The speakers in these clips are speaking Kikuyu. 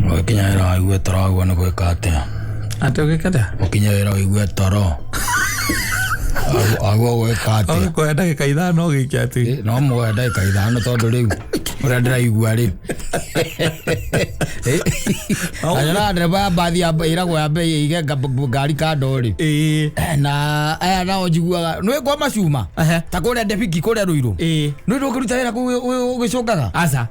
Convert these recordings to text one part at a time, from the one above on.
Ũgĩkinya wĩra waigue toro waguo nĩ gwĩka atĩa? Atĩ ũgĩka atĩa? Ũkinya wĩra ũigue toro. Waguo gwĩka atĩa? Ũgĩkoya ndagĩka 5 ũgĩke atĩ. No muoya ndagĩka 5 tondũ rĩu ũrĩa ndĩraigua rĩ. Anyonaga ndereba ya mbathi ĩragwo yambe ĩige ngari kando rĩ. Na aya nao njiguaga nĩ kwa macuma ta kũrĩa Ndebiki kũrĩa Ruiru. Nĩ ndũngĩruta wĩra kũu ũgĩcũngaga? Aca.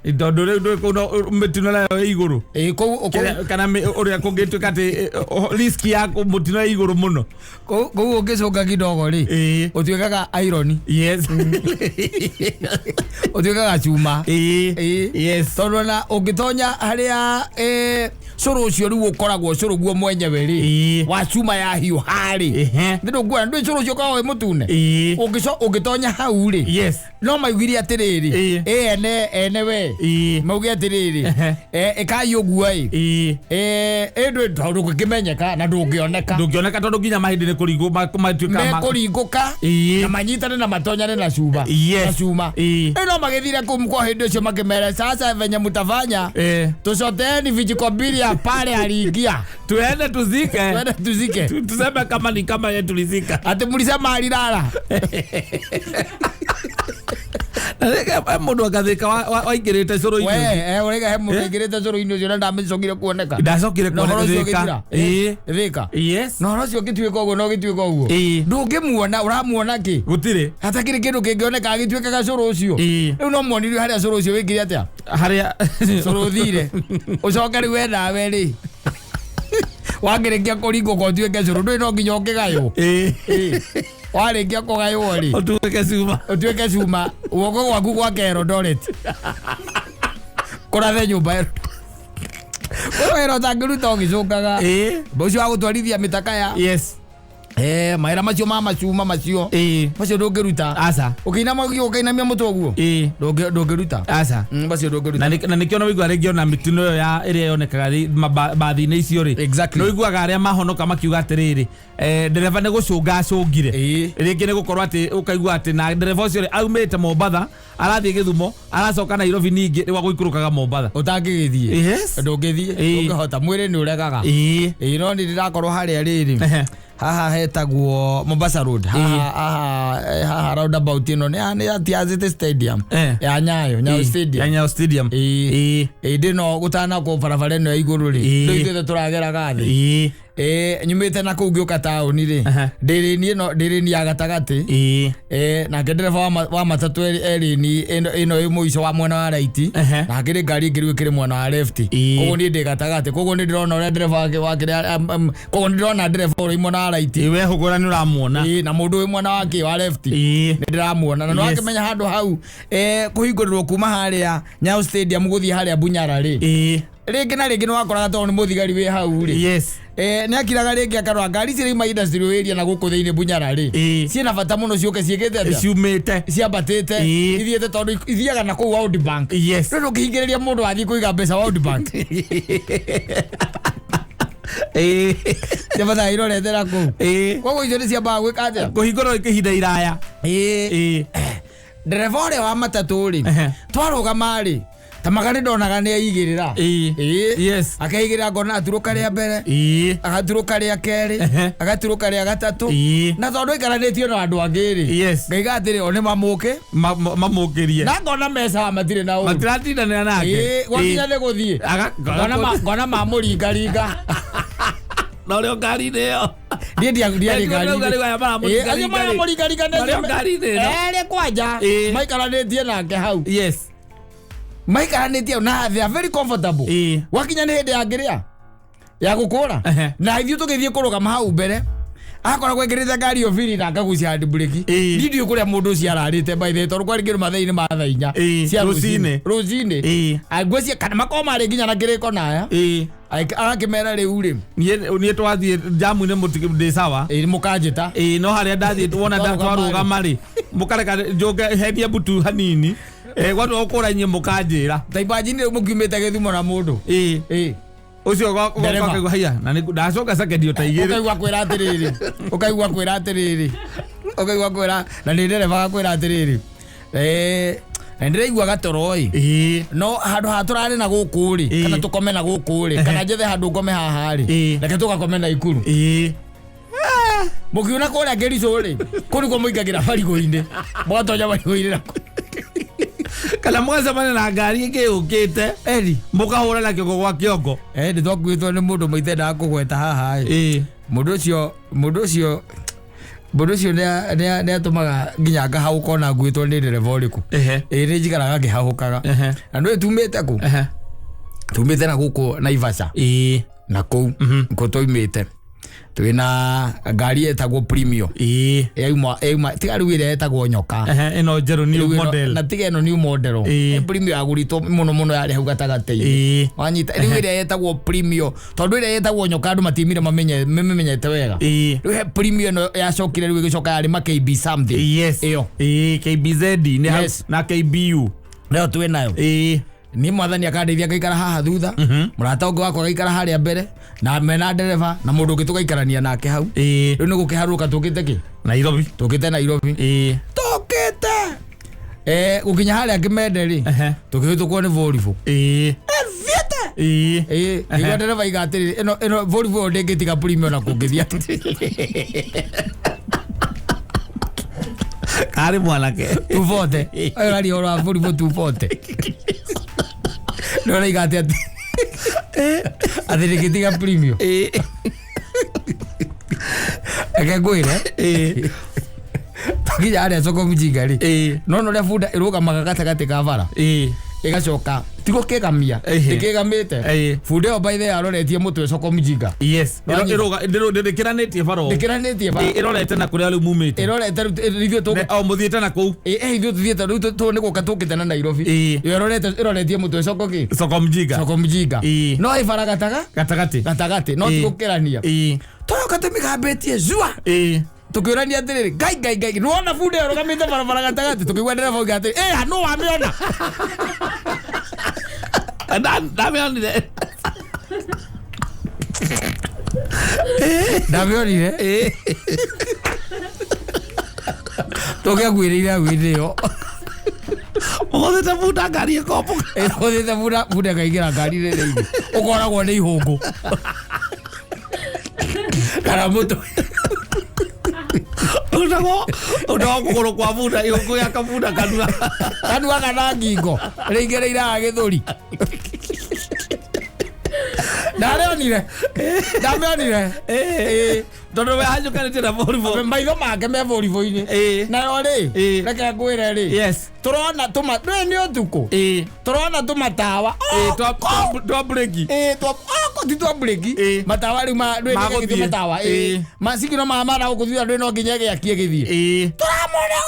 Tondũ rĩu ndũĩ kũu no mĩtino nayo ĩ igũrũ. Ĩĩ kũu Kana ũrĩa kũngĩtuĩka atĩ risk ya mũtino ĩ igũrũ mũno. Kũu ũngĩcũnga kidogo rĩ, ũtuĩkaga iron. Ũtuĩkaga cuma. Tondũ ona ũngĩtonya harĩa cũrũ ũcio rĩu ũkoragwo cũrũ guo mwenyewe rĩ, wa cuma ya hiũha rĩ, nĩ ndũkuona ndũĩ cũrũ ũcio ũkoragwo wĩ mũtune. Ũngĩtonya hau rĩ, no maugire atĩrĩrĩ, ĩ ene ene we, mauge atĩrĩrĩ, ĩkai ũguo ĩ, ĩ ndũĩ tondũ ndũngĩmenyeka na ndũngĩoneka. Ndũngĩoneka tondũ nginya mahĩndĩ nĩ kũringwo matuĩka mekũringũka na manyitane na matonyane na cuma. Na cuma. Ĩ no magĩthire kũu kwa hĩndĩ ũcio makĩmera sasa venye mtafanya tuchoteni vijiko mbili ya pale aliingia. Tuende tuzike. Tuende tuzike. Tuseme kama ni kama ye tulizika. Ati mlisema alilala. Mũndũ agathĩka waingĩrĩte cũrũ-inĩ. We, ũraiga he mũndũ waingĩrĩte cũrũ-inĩ ũcio na ndamĩcokire kuoneka. Ndacokire Na ũhoro ũcio kuoneka. ũgĩthira. Thĩka. Na ũhoro ũcio ũgĩtuĩka ũguo na ũgĩtuĩka ũguo. Ndũngĩmuona, ũramuona kĩ? Gũtirĩ. Hatakĩrĩ kĩndũ kĩngĩoneka agĩtuĩkaga cũrũ ũcio. Rĩu no muonirio harĩa cũrũ ũcio wĩkire atĩa? Harĩa cũrũ ũthire. Ũcoke rĩu we nawe rĩ. Wakĩrĩkia kũringũka ũtuĩke cũrũ, ndũĩ no nginya ũkĩgaywo. Warĩkia kũgaywo rĩ, ũtuĩke cuma. Ũtuĩke cuma. Guoko gwaku gwa Eldoret. Kũrathe nyũmba Eldoret. Kwĩ wĩra ũtangĩruta ũgĩcũngaga. Ũcio wa gũtwarithia mĩtakaya. Mawĩra macio ma macuma macio. Macio ndũngĩruta. Aca. Ũkĩinama ũkainamia mũtwe ũguo. Ndũngĩruta. Aca. Macio ndũngĩruta. Na nĩkĩo na ũiguaga rĩngĩ ona mĩtino ĩyo ya ĩrĩa yonekaga mbathi-inĩ icio rĩ. Nĩ ũiguaga arĩa mahonoka makiuga atĩrĩrĩ, ndereba nĩ gũcũnga acũngire. Rĩngĩ nĩ gũkorwo atĩ ũkaigua atĩ na ndereba ũcio rĩ aumĩte Mombatha arathiĩ Gĩthumo aracoka Nairobi ningĩ rĩu agũikũrũkaga Mombatha. Ũtangĩgĩthiĩ. Ndũngĩthiĩ. Ndũngĩhota, mwĩrĩ nĩ ũregaga. No nĩ ndĩrakorwo harĩa rĩrĩ. Haha hetagwo Mombasa Road. Haha roundabout ĩno nĩ ya Tiazi Stadium. Ya Nyayo, Nyayo Stadium. Ya Nyayo Stadium. Ĩndĩ no gũtanakwo barabara ĩno ya igũrũ rĩ. Rĩu ithuĩ tũrageraga thĩ. Nyumĩte na kũu ngĩũka taũni rĩ. Ndĩrĩni ĩno, ndĩrĩni ya gatagatĩ. Nake ndereba wa matatũ erĩni ĩno ĩ mũico wa mwena wa right. Na hakĩrĩ ngari ĩngĩ rĩu ĩkĩrĩ mwena wa left. Koguo niĩ ndĩ gatagatĩ. Koguo nĩ ndĩrona ũrĩa ndereba wake wakĩrĩ, koguo nĩ ndĩrona ndereba ũrĩa mwena wa right. We hũgũra nĩ ũramuona. Na mũndũ wĩ mwena wake wa left. Nĩ ndĩramuona. Na nĩ wakĩmenya handũ hau, kũhingũrĩrwo kuma harĩa Nyayo Stadium gũthiĩ harĩa Bunyara rĩ. Rĩngĩ na rĩngĩ nĩ wakoraga tondũ nĩ mũthigari wĩ hau rĩ. Nĩ akiraga rĩngĩ akarora ngari ici rĩu industry area na gũkũ thĩinĩ Bunyara rĩ. Ciĩna bata mũno ciũke ciĩkĩte atĩa? Ciumĩte. Ciambatĩte. Ithiĩte tondũ ithiaga na kũu World Bank. Rĩu ndũngĩhingĩrĩria mũndũ athiĩ kũiga mbeca World Bank. Ciambataga irorete na kũu. Koguo icio nĩ ciambaga gwĩka atĩa? Kũhingũrwo ihinda iraya. Ndereba ũrĩa wa matatũ rĩ, twarũgama rĩ, ta magari ndonaga nĩ aigĩrĩra. Akaigĩrĩra ngona aturũka rĩa mbere, agaturũka rĩa kerĩ, agaturũka rĩa gatatũ. Na tondũ aikaranĩtio na andũ angĩ rĩ, ngaiga atĩrĩ, o nĩ mamũke. Mamũkĩrie. Na ngona meca matirĩ na ũru. Matiratindanĩra nake. Gwakinya nĩ gũthiĩ. Ngona mamũringaringa. Na ũrĩa ngari-inĩ ĩyo. Niĩ ndiarĩ Ĩ, ngari-inĩ. ngari-inĩ aya maramũringaringa Acio rĩ. maramũringaringa nĩ Marĩ o ngari-inĩ ĩno. Erĩ kwanja. Maikaranĩtie nake hau. Maikaranĩtie na they are very comfortable. Gwakinya nĩ hĩndĩ ya ngĩrĩa ya gũkũra. Na ithuĩ tũgĩthiĩ kũrũgama hau mbere. Akoragwo ekĩrĩte ngari ĩyo biri na akagucia hand brake. Niĩ ndiũĩ kũrĩa mũndũ ũcio ararĩte by the way, tondũ kwarĩ kĩndũ mathaa-inĩ ma thaa inya cia Rũcinĩ. rũcinĩ. Ngwĩciria kana makorwo marĩ nginya na kĩrĩko naya. Agakĩmera rĩu rĩ. Niĩ twathiĩ jamu-inĩ ndĩ sawa. Mũkanjĩta. No harĩa ndathiĩ wona Twarũgama twarũgama rĩ, mũkareka njũke henie mbutu hanini. Gwatua gũkũra inyuĩ mũkanjĩra. Ta imagine rĩu mũkiumĩte Gĩthumo na mũndũ. Ũcio Ndereba. ũkaigua haiya, na nĩ ndacoka second o ta igĩrĩ. Ũkaigua kwĩra atĩrĩrĩ. Ũkaigua kwĩra atĩrĩrĩ. Ũkaigua kwĩra, na nĩ ndereba agakwĩra atĩrĩrĩ. Na ndĩraigua gatoro ĩ. No handũ ha tũrarĩ na gũkũ rĩ, kana tũkome na gũkũ rĩ, kana njethe handũ ngome haha rĩ, reke tũgakome na Ikuru. Mũkiuna kũrĩa Kericho rĩ, kũu nĩkuo mũingagĩra marigũ-inĩ, mũgatonya marigũ-inĩ na Kana mũgacemania na ngari ĩngĩ yũkĩte. Eri. Mũkahũra na kĩongo gwa kĩongo. Nĩ twakuĩtwo nĩ mũndũ maitendaga kũgweta haha ĩ. Mũndũ ũcio nĩ atũmaga nginya ngahagũka ona nguĩtwo nĩ ndereba ũrĩkũ. Ĩ nĩ njikaraga ngĩhahũkaga. Na nĩ tumĩte kũ? Tumĩte na gũkũ Naivasha. Na kũu nĩkuo twaumĩte. Twĩna ngari ĩtagwo Premio. Yauma tiga rĩu ĩrĩa ĩtagwo nyoka. Ĩno njerũ new model. Na tiga ĩno new model. Premio yagũrĩtwo mũno mũno yarĩ hau gatagatĩ-inĩ. Wanyita rĩu ĩrĩa ĩtagwo Premio tondũ ĩrĩa ĩtagwo nyoka andũ matimire mamenyete wega. Rĩu he Premio ĩno yacokire rĩu ĩgĩcoka yarĩ ma KB something. Yes. Ĩyo. KBZ nĩ na KBU. Nayo twĩ nayo. Ni mwathani akandeithia ngaikara haha thutha, mũrata ũngĩ wakwa agaikara harĩa mbere, na mena ndereba na mũndũ ũngĩ tũgaikarania nake hau. Rĩu nĩ gũkĩharũrũka tũkĩte kĩ? Nairobi. Tũkĩte Nairobi. Tũkĩte. Gũkinya harĩa Kĩmende rĩ, tũkĩhĩtũkwo nĩ Volvo. Ĩthiĩte. Nĩguo ndereba aiga atĩrĩrĩ, ĩno Volvo ĩyo ndĩngĩtiga Premio na kũngĩthiĩ atĩrĩrĩ. Karĩ mwanake. 240. Ũyũ aria ũhoro wa Volvo 240. Nĩ ũraiga atĩ atĩ ndĩngĩtiga Premio. Reke ngwĩre. Twakinya harĩa soko mjinga rĩ, no ũrĩa bunda ĩrũgamaga gatagatĩ ka bara. Ĩgacoka ti gũkĩgamia, ndĩkĩgamĩte. Bunda ĩyo by the way aroretie mũtwe soko mjinga. Yes. Ndĩkĩranĩtie bara. Ndĩkĩranĩtie bara. Ĩrorete na kũrĩa rĩu mumĩte. Ĩrorete rĩu ithuĩ tũgũ. O mũthiĩte na kũu. Ithuĩ tũthiĩte rĩu nĩ gũka tũkĩte na Nairobi. Ĩyo ĩroretie mũtwe soko kĩ? Soko mjinga. Soko mjinga. No ĩ bara gatagatĩ. Gatagatĩ no ti gũkĩrania. Tũroka tũmĩgambĩtie zua. Tukĩũrania atĩrĩrĩ, ngai ngai ngai, nĩwona bunda ĩyo ĩrũgamĩte barabara gatagatĩ? Tũkĩigua ndereba auga atĩrĩ, nũ wamĩona? Ndamĩonire. Ndamĩonire. Tũkĩakuĩrĩire hau hĩndĩ ĩyo. Ũgũthĩte bunda ngari ĩkombũka. Ũgũthĩte bunda ĩkaingĩra ngari-inĩ thĩinĩ. Ũkoragwo nĩ ihũngũ. Kana mũtwe. Ũndagwo kũgũrũ kwa bunda, ihũngũ ya kabunda kanua. Kanua kana ngingo. Rĩingĩrĩire gĩthũri. Ndarĩonire. Ndamĩonire. Tondũ we hanyũkanĩtie na Volvo. Maitho make me Volvo-inĩ. Nayo rĩ, reke ngwĩre rĩ. Yes. Tũrona tũma, ndũĩ nĩ ũtukũ. Tũrona tũmatawa. Twa breki. Ti twa breki. Matawa rĩu ndũĩ nĩ gĩgĩthiĩ matawa. Macigino ma mara gũkũ thutha ndũĩ no nginya ĩgĩakie gĩthiĩ. Tũramona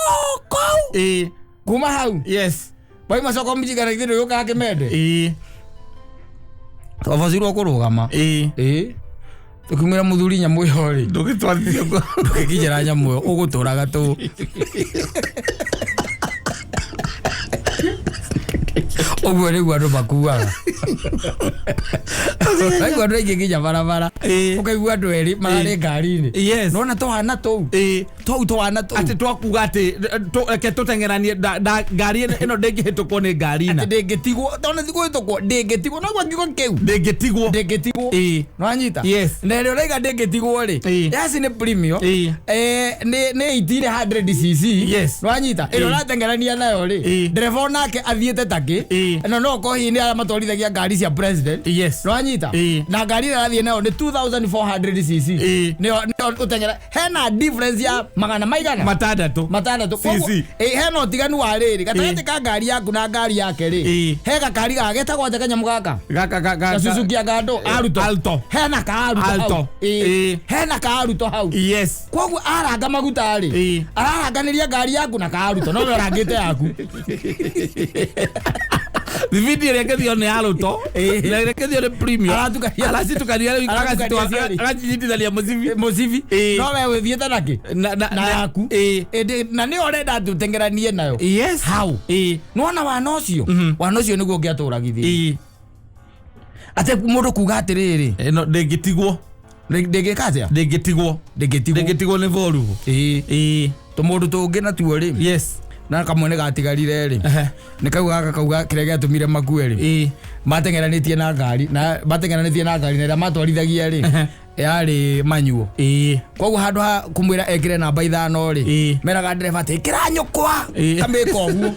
kũu. Kuma hau. Yes. Wauma soko mjinga na ithuĩ ndũgĩũkaga Kĩmende. Twabacirwo kũrũgama. Tũkiumĩra mũthuri nyamũ ĩyo rĩ. Ndũgĩtwarithia kuo. Ndũgĩkinyĩra nyamũ ĩyo, ũgũtũraga tũ. Ũguo nĩguo andũ makuaga. Ũkaigua andũ aingĩ nginya barabara. Ũkaigua andũ erĩ mararĩ ngari-inĩ. Yes. Nĩwona tũhana tũu. Tũu tũhana tũu. Atĩ twakuga atĩ reke tũteng'eranie ngari ĩno ndĩngĩhĩtũkwo nĩ ngari ina. Atĩ ndĩngĩtigwo, tondũ ti kũhĩtũkwo, ndĩngĩtigwo, no gwa kiugo kĩu. Ndĩngĩtigwo. Ndĩngĩtigwo. Nĩwanyita? Yes. Na ĩrĩa ũraiga ndĩngĩtigwo rĩ, yaci nĩ Premio. Nĩ 1800 cc. Yes. Nĩwanyita? Ĩrĩa ũrateng'erania nayo rĩ, ndereba onake athiĩte takĩ. Na no okorwo hihi nĩ arĩa matwarithagia ngari cia president. Yes. Nĩwanyita? Na ngari ĩrĩa arathiĩ nayo nĩ 2400 cc. Nĩyo ũteng'era. Hena difference ya magana maigana? Matandatũ. Matandatũ. CC. Hena ũtiganu wa rĩrĩ gatagatĩ ka ngari yaku na ngari yake rĩ. He gakari gaka getagwo atĩa kanyamũ gaka? Gasuzuki anga Alto. Alto. Hena ka Alto hau. Hena ka Alto hau. Yes. Koguo aranga maguta rĩ, araranganĩria ngari yaku na ka Alto, no we ũrangĩte yaku. Thibindi ĩrĩa ĩngĩthio nĩ Alto, na ĩrĩa ĩngĩthio nĩ Premio. Aracitukania rĩu agacinyitithania mũcibi. Mũcibi. No we ũthiĩte nakĩ? Na yaku. Na nĩyo ũrenda atĩ ũteng'eranie nayo. Yes. Hau. Nĩwona wana ũcio? Wana ũcio nĩguo ũngĩatũragithirie. Atĩ mũndũ kuga atĩrĩrĩ. Ĩno ndĩngĩtigwo. Ndĩngĩka atĩa? Ndĩngĩtigwo. Ndĩngĩtigwo. Ndĩngĩtigwo nĩ Volvo. Tũmũndũ tũngĩ natuo rĩ. Yes. Na kamwe nĩ gatigarire rĩ, nĩ kau gaka kauga kĩrĩa gĩatũmire makue rĩ, mateng'eranĩtie na ngari, na mateng'eranĩtie na ngari, na ĩrĩa matwarithagia rĩ yarĩ manyuo. Koguo handũ ha kũmwĩra ekĩre namba 5 rĩ, meraga ndereba atĩ ĩkĩra nyũkwa, kamĩka ũguo.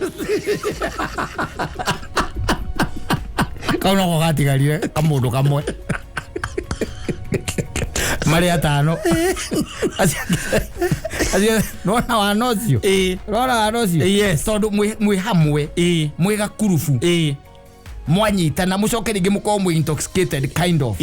Kau nako gatigarire kamũndũ kamwe, marĩ atano. Acio nona wana ũcio, nona wana ũcio, tondũ mwĩ hamwe, mwĩ gakurubu, mwanyitana, mũcoke rĩngĩ mũkorwo mwĩ intoxicated kind of,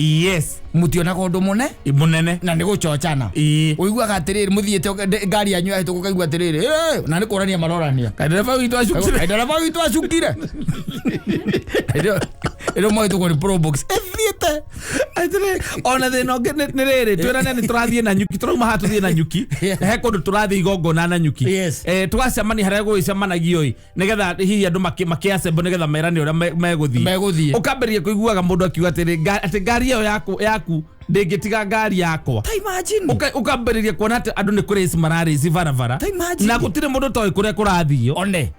mũtionaga ũndũ mũne Munene. Na nĩ gũchochana. Ũiguaga atĩrĩrĩ, mũthiĩte ngari yanyu yahĩtũka, ũkaigua atĩrĩrĩ, "Eh," na nĩ kũrania marorania. Kandereba witũ acukire. Ndereba witũ acukire ĩrĩa mwahĩtũkwo nĩ Probox ĩthiĩte. Atĩrĩ, ona thĩna ũngĩ nĩ rĩrĩ, twĩrane nĩ tũrathiĩ na nyuki, tũrauma haha tũthiĩ na nyuki, he kũndũ tũrathiĩ igongona na nyuki. Tũgacemania harĩa gũgĩcemanagio ĩ, nĩgetha hihi andũ makĩassemble nĩgetha merane ũrĩa megũthiĩ. Megũthiĩ. Ũkambĩrĩria kũiguaga mũndũ akiuga atĩrĩ, atĩ ngari ĩyo yaku ndĩngĩtiga ngari yakwa. Ta imagine. Ũkambĩrĩria kuona atĩ andũ nĩ kũrace mararĩci barabara, Ta imagine. na gũtirĩ mũndũ toĩ kũrĩa kũrathio, one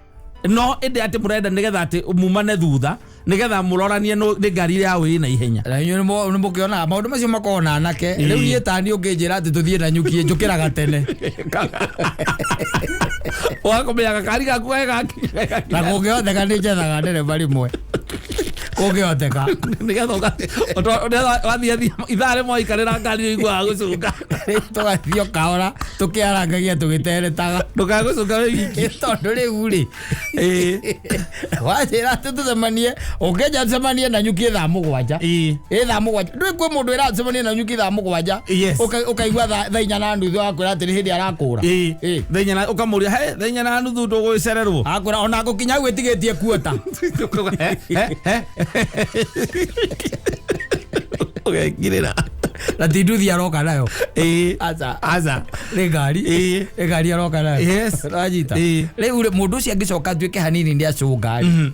no ĩndĩ atĩ mũrenda nĩgetha atĩ mumane thutha nĩgetha mũroranie nĩ ngari ĩrĩa yaũ ĩna ihenya. Na inyuĩ nĩ mũkĩonaga maũndũ macio makoragwo na anake. Rĩu niĩ tani ũngĩnjĩra atĩ tũthiĩ na nyuki, njũkĩraga tene. Ũgakũmenya gakari gaku gakinya. Na kũngĩhoteka nĩ njethaga ndereba rĩmwe kũngĩhoteka. Nĩgetha wathiĩ ithaa rĩmwe waikarĩra ngari ũiguaga gũcunga. Tũgathiĩ o kahora tũkĩarangagia tũgĩteretaga. Ndũkae gũcunga wĩ wiki. Tondũ rĩu rĩ, wanjĩra atĩ tũcemanie, ũngĩnja tũcemanie na nyuki thaa 7, ĩ thaa 7 ndwĩ kwĩ mũndũ ĩra tũcemanie na nyuki thaa 7, ũkaigua thaa 4:30 akwĩra atĩ nĩ hĩndĩ arakũra. Thaa 4 na ũkamũria he thaa 4:30 ndũgũgĩcererwo. Akwĩra ona ngũkinya hau ĩtigĩtie kuota. Ũgekirĩra. Na ti nduthi aroka nayo. Aca. Aca. Nĩ ngari. Nĩ ngari aroka nayo. Wanyita? Rĩu rĩ, mũndũ ũcio angĩcoka atuĩke hanini nĩ acũnga rĩ,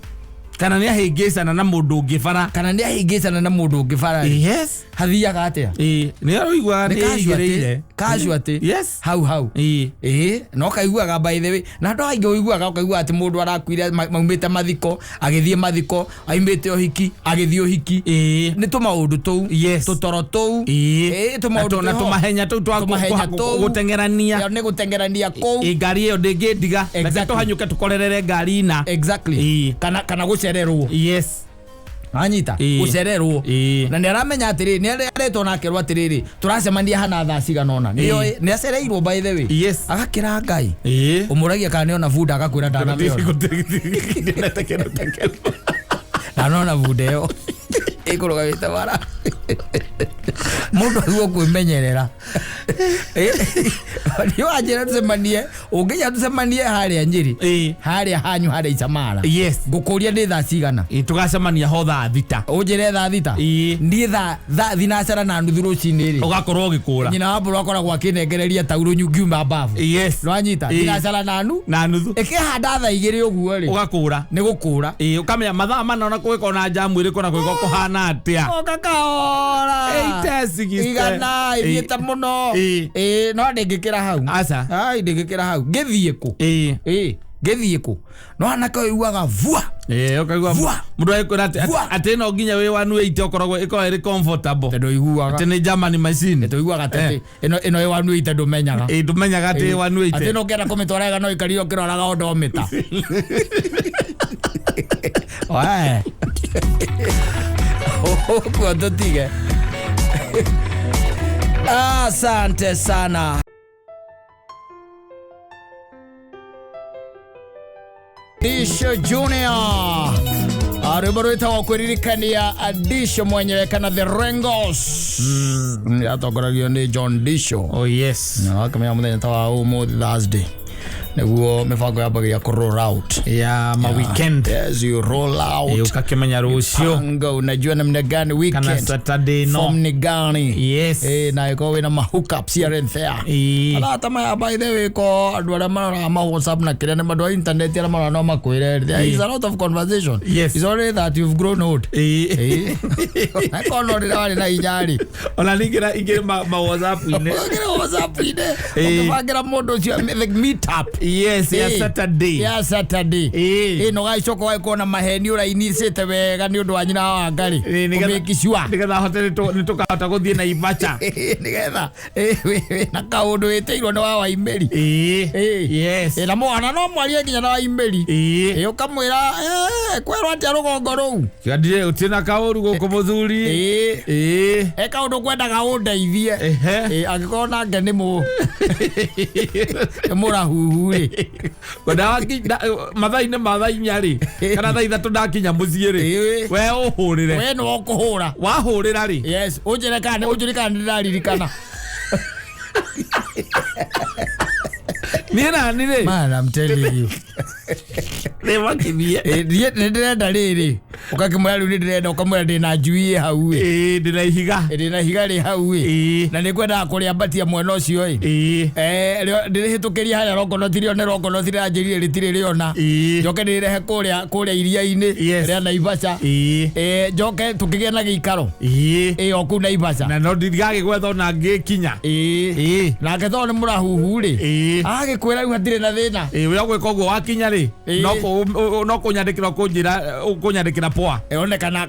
Kana nĩ ahĩngĩcana na mũndũ ũngĩ bara. Kana nĩ ahĩngĩcana na mũndũ ũngĩ bara rĩ, hathiaga atĩa? Nĩ aroiguaga Nĩ nĩ casualty. ĩigĩrĩire. Casualty. Hau hau. Ĩĩ, no kaiguaga, by the way, na andũ aingĩ ũiguaga, ũkaigua atĩ mũndũ arakuire maumĩte mathiko agĩthiĩ mathiko, aumĩte ũhiki agĩthiĩ ũhiki. Nĩ tũmaũndũ tũu, tũtoro tũu. Ĩĩ, tũmaũndũ Na twĩho. tũmahenya tũu twa Tũmahenya tũu. gũteng'erania. Ĩyo nĩ gũteng'erania kũu. Ĩ, ngari ĩyo ndĩngĩndiga, reke tũhanyũke tũkorerere ngari ina. Kana gũcererwo. Anyita, gũcererwo. Na nĩ aramenya atĩrĩrĩ, nĩ aretwo na akerwo atĩrĩrĩ, tũracemania hana thaa cigana ũna. Nĩoĩ nĩ acereirwo, by the way. Agakĩra Ngai. Ũmũragia kana nĩona bunda, agakwĩra ndanamĩona. Ndanona bunda ĩyo ĩkũrũgamĩte bara. Mũndũ aguo kwĩmenyerera. Nĩ wanjĩra tũcemanie, ũngĩnya tũcemanie harĩa Nyĩrĩ, harĩa hanyu, harĩa Icamara, ngũkũria nĩ thaa cigana? Tũgacemania ho thaa 6. Ũnjĩre thaa 6. Niĩ thaa 6:30 rũcinĩ rĩ, Ũgakorwo ũgĩkũra. Nyina wa mbũrũ akoragwo akĩnengereria taurũ ngiuma babu. Nĩwanyita? Thinacara na nu Na nuthu. Ĩkĩhanda thaa 2 ũguo rĩ, Ũgakũra. Nĩ gũkũra. Ũkamenya mathaa 4 ona kũgĩkorwo na njamu ĩrĩkũ na kũgĩkorwo kũhana atĩa. Oka kahora. 8:60. Igana ĩthiĩte mũno. Ĩĩ, no ndĩngĩkĩra hau. Aca. Ai, ndĩngĩkĩra hau, ngĩthiĩ kũ? Ĩĩ, ngĩthiĩ kũ? No anake ũiguaga vua. Ũkaigua Vua. mũndũ agĩkwĩra atĩ Vua. atĩ no nginya wĩ 180 ũkoragwo ĩkoragwo ĩrĩ comfortable. Tondũ ũiguaga Atĩ nĩ German machine. Tondũ ũiguaga atĩ ĩno ĩ 180 ndũmenyaga. Ndũmenyaga atĩ ĩ 180. Atĩ no kĩenda kũmĩtwara wega, no ikarire ũkĩroraga odomita. Oe. Ũguo tũtige. Asante sana. Disho Junior, rwĩmbo rwĩtagwo kwĩririkania. Disho mwenyewe kana The Rengos, yatongoragio nĩ John Disho. Oh yes. Na wakamenya mũthenya ta wa ũmũthĩ, Thursday, nĩguo mĩbango yambagĩria kũ roll out. Ya ma weekend. Yes, you roll out. Ũkakĩmenya rũciũ Panga, unajua namna gani kana weekend Saturday no form ni gani. Na ĩkorwo wĩna ma hookups here and there. Arata maya, by the way, ko andũ arĩa maroraga ma WhatsApp na kĩrĩa nĩ andũ a internet arĩa marora no makwĩre there is a lot of conversation. It's only that you've grown old. Kono rĩrĩa warĩ na hinya rĩ. Ona ningĩ ingĩ ma WhatsApp-inĩ. Ũngĩra WhatsApp-inĩ. Ĩĩ. Ũkĩbangĩra mũndũ ũcio the meet up. Yes, ya Ĩĩ. Saturday. Ya Saturday. Ĩĩ. Ĩĩ, na ũgagĩcoka ũgagĩkorwo na maheni ũrainicĩte wega nĩ ũndũ wa nyina wa Wangari. Ĩĩ, nĩgetha- Kũmake sure. Nĩgetha hote nĩ tũkahota gũthiĩ na ibacha. Nĩgetha wĩna kaũndũ wĩtĩirwo nĩ wa Waimĩri. Ĩĩ. Ĩĩ. Yes. Ĩĩ, na mwana no mwarie nginya na Waimĩri. Ĩĩ. Ĩĩ, ũkamwĩra kwerwo atĩa rũgongo rũu. Kĩandire gũtirĩ na kaũru gũkũ mũthuri. Ĩĩ. Ĩĩ. He kaũndũ kwendaga ũndeithie. Ehe. Ĩĩ, angĩkorwo nake nĩ nĩ mũrahuhu rĩ. Mathaa-inĩ ma thaa inya rĩ kana thaa ithatũ ndakinya mũciĩ rĩ Ĩĩ. we ũhũrĩre. We nĩwe ũkũhũra. Wahũrĩra rĩ. Yes, ũnjĩre kana ũnjĩre kana nĩndĩraririkana. Niĩ nani rĩ. Man, I'm telling you. Nĩ makithie. Ĩĩ, niĩ nĩndĩrenda rĩrĩ. Ũgakĩmwĩra rĩu nĩndĩrenda ũkamwĩra ndĩna njui ĩ hau ĩ. Ĩĩ ndĩna ihiga. Ĩ, ndĩna ihiga rĩ hau ĩ. Ĩĩ. Na nĩngwendaga kũrĩambatia mwena ũcio ĩ. Ĩĩ. Ndĩrĩhĩtũkĩria harĩa rongonoti rĩone rongonoti rĩranjĩrire rĩtirĩ rĩona. Ĩĩ. Njoke ndĩrĩrehe kũrĩa iria-inĩ Yes. rĩa Naivasha. Ĩĩ. Njoke tũkĩgĩe na gĩikaro. Ĩĩ. Ĩ, o kũu Naivasha. Na no ndigagĩgwetha ona ngĩkinya. Ĩĩ. Ĩĩ. Nake tondũ nĩ mũrahuhu rĩ. Ĩĩ. Agagĩkwĩra rĩu hatirĩ na thĩna. Ĩĩ, we ũgwĩka ũguo wakinya rĩ Ĩĩ. no kũnyandĩkĩra ũkũnjĩra ũkũnyandĩkĩra poa. Onekana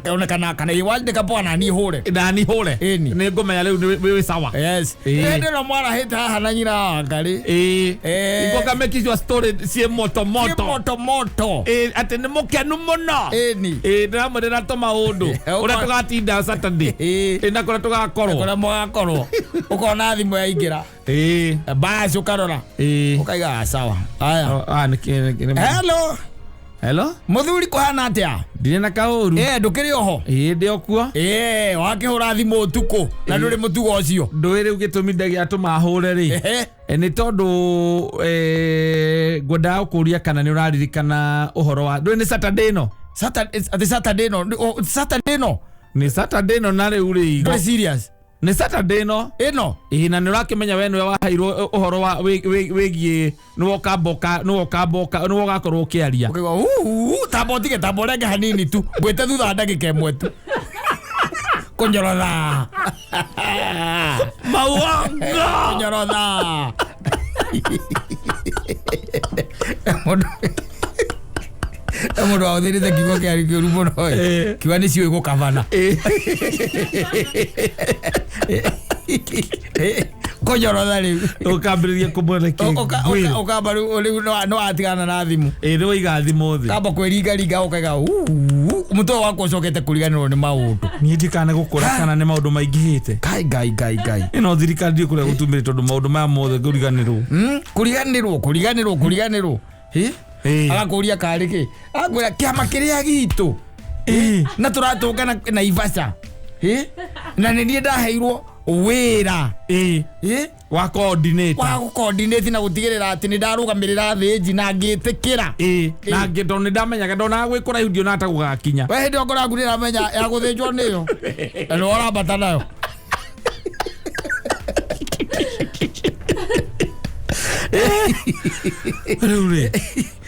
kana ĩ wandĩka poa na niĩ hũre. Na niĩ hũre. Ĩni. Nĩ ngũmenya rĩu wĩ sawa. Yes. Ĩĩ. Hĩndĩ ĩno mwarahĩte haha na nyina wa Wangari. Ĩĩ. Ĩĩ. Ngoka make sure story ciĩ moto Ciĩ moto. moto moto. Ĩĩ, atĩ nĩ mũkenu mũno. Ĩni. Ĩĩ, ndĩramwĩrĩra tũmaũndũ ũrĩa tũgatinda Saturday. Ĩĩ. Ĩĩ, na kũrĩa tũgakorwo. Kũrĩa mũgakorwo. Ũkona thimũ yaingĩra. Ĩĩ. Basi ũkarora. Ĩĩ. Ũkaiga "Ah, sawa. Haya. Ah, nĩ Hello. Hello? Mũthuri kũhana atĩa? Ndirĩ na kaũru. Ĩĩ, ndũkĩrĩ oho? Ĩĩ, ndĩ o kuo. Ĩĩ, wakĩhũra thimũ ũtukũ na ndũrĩ mũtugo ũcio. Ndũĩ rĩu gĩtũmi gĩatũma hũre rĩ. Ehe. Nĩ tondũ ngwendaga gũkũria kana nĩ ũraririkana ũhoro wa ndũĩ nĩ Saturday ĩno? Saturday, atĩ Saturday ĩno, Saturday ĩno. Nĩ Saturday ĩno na rĩu rĩ. Ndũrĩ serious. Nĩ Saturday ĩno. Ĩno. Ĩĩ, na nĩ ũrakĩmenya we nĩwe waheirwo ũhoro wa wĩgiĩ nĩwe ũkamboka nĩwe ũkamboka nĩwe ũgakorwo ũkĩaria. Ũkaigua uu tamba ũtige tamba ũrenge hanini tu ngwĩte thutha wa ndagĩka ĩmwe tu. Kũnyorotha. Mauongo. Kũnyorotha. Mũndũ wahũthĩrĩte kiugo kĩarĩ kĩũru mũno ĩ. Kiuga nĩ ciũĩ gũkabana. Kũnyorotha rĩu. Ũkambĩrĩria kũmwĩra kĩ. Ũkamba rĩu nĩ watigana na thimũ. Ĩĩ, nĩ waiga thimũ thĩ. Kamba kwĩringaringa ũkaiga uu mũtwe wakwa ũcokete kũriganĩrwo nĩ maũndũ. Niĩ ndikana gũkũra kana nĩ maũndũ maingĩhĩte. Ngai ngai ngai ngai. Ĩno thirikari ndiũ kũrĩa gũtumĩrĩ tondũ maũndũ maya mothe kũriganĩrwo. Kũriganĩrwo kũriganĩrwo kũriganĩrwo. Ĩ? Agakũria karĩ kĩ? Agakwĩra kĩama kĩrĩa gitũ. Na tũratũngana Naivasha. Ĩ? Na nĩ niĩ ndaheirwo wĩra. Ĩ. Ĩ? Wa coordinator. Wa gũ-coordinate na gũtigĩrĩra atĩ nĩ ndarũgamĩrĩra thĩnji na ngĩtĩkĩra. Ĩ. Na ngĩ tondũ nĩ ndamenyaga ndonaga gwĩ kũraihu ndionaga ta gũgakinya. We hĩndĩ ĩyo ngoro yaku nĩĩramenya ya gũthĩnjwo nĩyo. Na nĩwe ũrambata nayo. Rĩu rĩ.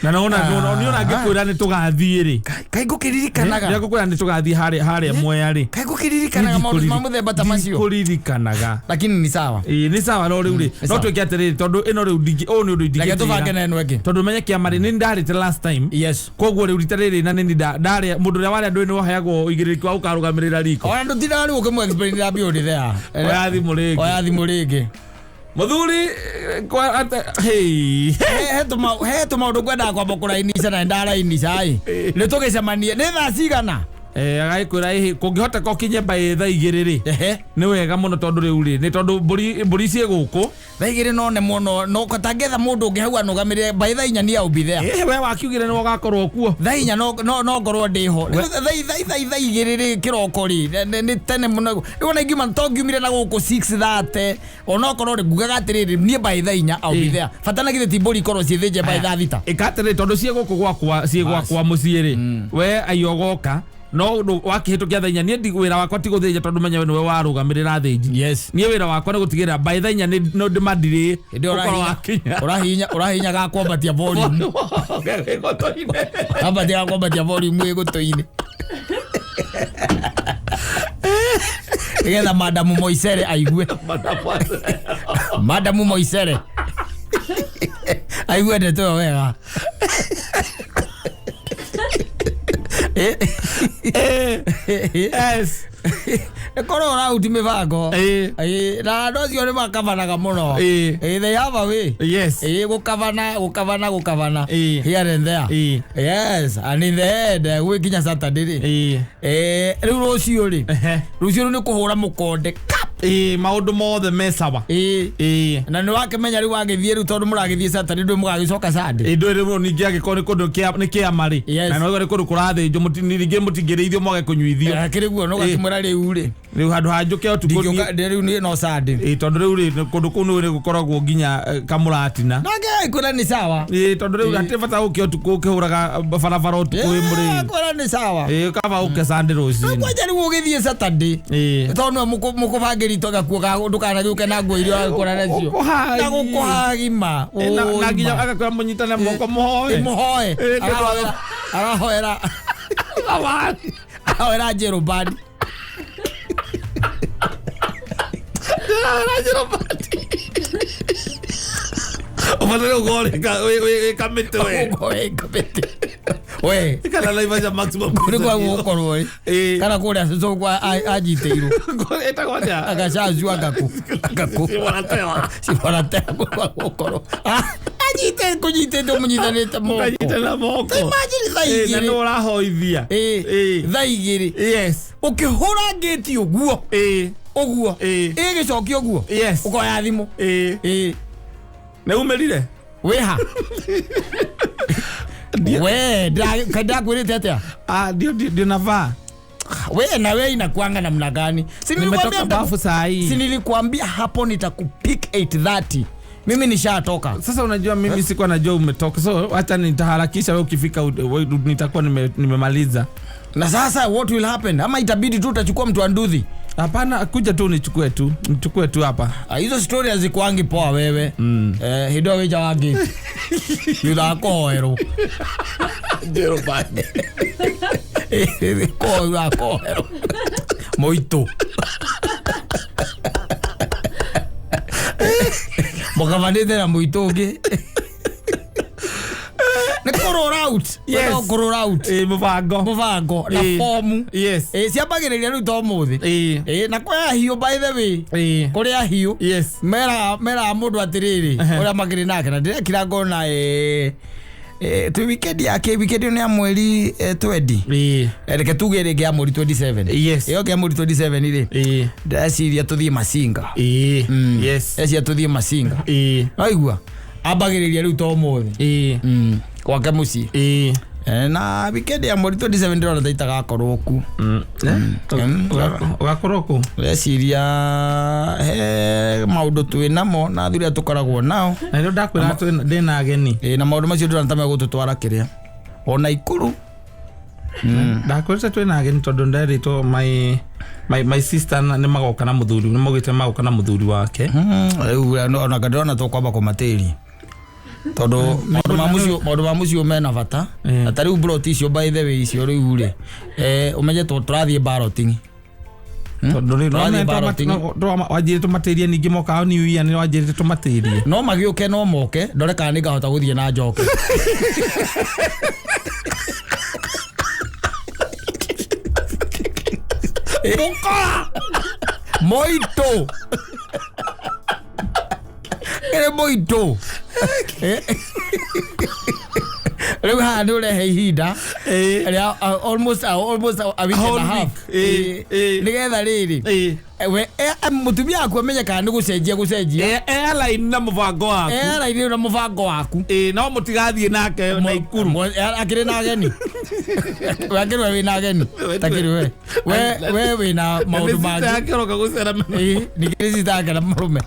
Na nona nĩ ona ngĩkwĩra nĩ tũgathiĩ rĩ. Kaĩ ngũkĩririkanaga. Rĩrĩa ngũkwĩra nĩ tũgathiĩ harĩa Mwea rĩ. Kaĩ ngũkĩririkanaga maũndũ ma mũthemba ta macio. Ndikũririkanaga. Lakini ni sawa. Ĩĩ, nĩ sawa no rĩu rĩ. No twĩke atĩrĩrĩ tondũ ĩno rĩu ũyũ nĩ ũndũ Reke tũbange ingĩgĩtĩra. na ĩno ĩngĩ. Tondũ menye kĩama rĩ nĩ ndarĩte last time. Yes. Koguo rĩu rita rĩrĩ na nĩ ndarĩa mũndũ ũrĩa warĩa ndũĩ nĩ waheagwo ũigĩrĩrĩki wa gũkarũgamĩrĩra riko. Ona ndũtindaga rĩu ũkĩmũ explain ra beyond there. Oya thimũ rĩngĩ. Oya thimũ rĩngĩ. Mũthuri kwa ate hey. He tũmaũndũ ngwendaga kwamba kũrainica na nĩndarainica ĩ. Nĩ tũgĩcemanie. Nĩ thaa cigana? Agagĩkwĩra ĩhĩ kũngĩhoteka ũkinye by thaa igĩrĩ rĩ. Ehe. Nĩ wega mũno tondũ rĩu rĩ nĩ tondũ mbũri ciĩ gũkũ. Thaa igĩrĩ no nemwo no tangĩetha mũndũ ũngĩ hau anũgamĩrĩre by thaa inya niĩ I'll be there. Ĩhĩ we wakiugire nĩwe ũgakorwo kuo. Thaa inya no ngorwo ndĩho. Thaa igĩrĩ rĩ kĩroko rĩ nĩ tene mũno. Rĩu ona ingiuma to ngiumire na gũkũ 6:30 onokorwo rĩ ngugaga atĩrĩrĩ niĩ by thaa inya I'll be there. Bata na githĩ ti mbũri ikorwo ciĩthĩnje by thaa thita. Ĩka atĩrĩrĩ tondũ ciĩ gũkũ gwakwa ciĩ gwakwa mũciĩ rĩ. We aiyo ũgoka no wakĩhĩtũkia thaa inya niĩ wĩra wakwa ti gũthĩnja tondũ menye we nĩwe warũgamĩrĩra thĩnji. Yes. Niĩ wĩra wakwa nĩ gũtigĩrĩra by thaa inya no ndĩmandirĩ ũkorwo wakinya. Ũrahinya ga kwambatia volume. Ambatia ga kwambatia volume ĩ gũtũ-inĩ. Nĩgetha Madamu Moisere aigue. Madamu Moisere aigue ndeto ĩyo wega. Yes. Ĩkorwo rauti mĩbango. Na andũ acio nĩ makabanaga mũno. They have a way. Yes. Gũkabana gũkabana gũkabana. Here and there. Yes, and in the end gwĩ nginya Saturday rĩ. Rĩu rũciũ rĩ. Rũciũ rĩu nĩ kũhũra mũkonde kap. Maũndũ mothe me sawa. Na nĩ wakĩmenya rĩu wagĩthiĩ rĩu tondũ mũragĩthiĩ Saturday ndũĩ mũgagĩcoka Sunday. Ndũĩ rĩu ningĩ angĩkorwo nĩ kũndũ nĩ kĩama rĩ. Na no nĩ kũndũ kũrathĩnjwo ningĩ mũtingĩrĩithio mwage kũnyuithio. Akĩrĩ guo no gakĩmwĩra rĩu rĩ. Rĩu handũ ha njũke ũtukũ Ndingĩũka rĩu niĩ no Sunday. Tondũ rĩu rĩ kũndũ kũu nĩ gũkoragwo nginya kamũratina. Nake kwĩra nĩ sawa. Tondũ rĩu hatirĩ bata gũke ũtukũ ũkĩhũraga barabara ũtukũ wĩ mũrĩu. Kwĩra nĩ sawa. Kaba ũke Sunday rũcinĩ. Kwanja rĩu ũgĩthiĩ Saturday. Tondũ nĩwe mũkũbangĩri gakuo ga ndũkanagĩũke na nguo iria ũragĩkora nacio. Na gũkũhagima. Na nginya agakwĩra mũnyitane moko mũhoe. Mũhoe. Arahoera. Arahoera Njerũbani. Arahoera Njerũbani. Ũbataire gũkorwo wĩ kamĩtĩ we. Wĩ kamĩtĩ. We. Kana Naivasha maximum. Kũrĩ kwa gũkorwo ĩ. Kana kũrĩa cũcũ kwa anjitĩirwo. Ĩtagwo atĩa? Agacacu agaku. Agaku. Ciboratewa. Ciboratewa kwa gũkorwo. Anyite kũnyitĩte ũmũnyitanĩte moko. Ũkanyitana moko. Imagine thaa igĩrĩ. Na nĩ ũrahoithia. Thaa igĩrĩ. Yes. Ũkĩhũra ngĩti ũguo. Ũguo. Ĩgĩcokia ũguo. Yes. Ũkoya thimũ. Nĩ umĩrire? Wĩha. We, ndakwĩrĩte atĩa? Ndio navaa. We na we inakuanga namna gani? Si nimetoka bafu saa hii. Si nilikwambia hapo nitakupick 8:30. Mimi nishatoka. Sasa unajua mimi sikuwa najua umetoka. So acha nitaharakisha wewe ukifika nitakuwa nimemaliza. Na sasa what will happen? Ama itabidi tu utachukua mtu wa nduthi. Hapana, kuja tu nichukue tu. Nichukue tu hapa. Hizo story hazikuangi poa wewe. Hido weja wangi. Yudhakoero. Njerũbani. Koero. Moito. Mũkabanĩte na mũitũ ũngĩ. Nĩ kũ roll out. Yes. Kũ roll out. Mũbango. Mũbango na fomu. Yes. Ciambagĩrĩria rĩu to ũmũthĩ. Na kwĩ ahiũ by the way. Kũrĩ ahiũ. Yes. Meraga mũndũ atĩrĩrĩ ũrĩa makĩrĩ nake na ndĩrekira ngona twĩ weekend yake weekend ĩyo nĩ ya mweri 20. Reke tuge rĩngĩ ya mweri 27. Yes. Ĩyo ya mweri 27 rĩ. Ndĩreciria tũthiĩ Masinga. Yes. Ndĩreciria tũthiĩ Masinga. Waigua? Ambagĩrĩria rĩu to ũmũthĩ. Gwake mũciĩ. Na weekend ya mweri 27 ndĩrona ta itagakorwo ku. Ũgakorwo kũ? Ndĩreciria he maũndũ twĩ namo na athuri arĩa tũkoragwo nao. Na nĩrĩo ndakwĩra ndĩna ageni. Na maũndũ macio ndĩrona ta megũtũtwara kĩrĩa. Ona Ikuru. Ndakwĩrĩte twĩna ageni tondũ nderĩtwo my sister nĩ magoka na mũthuri, nĩ maugĩte magoka na mũthuri wake. Rĩu ona ndĩrona tũkwamba kũmatĩria. Tondũ maũndũ ma mũciĩ mena bata. Na ta rĩu plot icio by the way icio rĩu rĩ ũmenye tũrathiĩ balloting. Tondũ rĩu wanjĩrĩte tũmatĩrie ningĩ moka New Year nĩ wanjĩrĩte tũmatĩrie. No magĩũke no moke ndore kana nĩngahota gũthiĩ na njoke. Mũkora! Moito! Ere moito! Rĩu haha nĩ ũrehe ihinda rĩa almost a week and a half. Nĩgetha rĩrĩ mũtumia waku amenye kana nĩ gũcenjia gũcenjia. Airline na mũbango waku. Airline na mũbango waku. No mũtigathiĩ nake Naikuru. Akĩrĩ na ageni. We akĩrĩ we wĩna ageni. Takĩrĩ we. We wĩna maũndũ mangĩ. Nĩ sister yake gũcera. Ningĩ nĩ sister yake na mũrũme.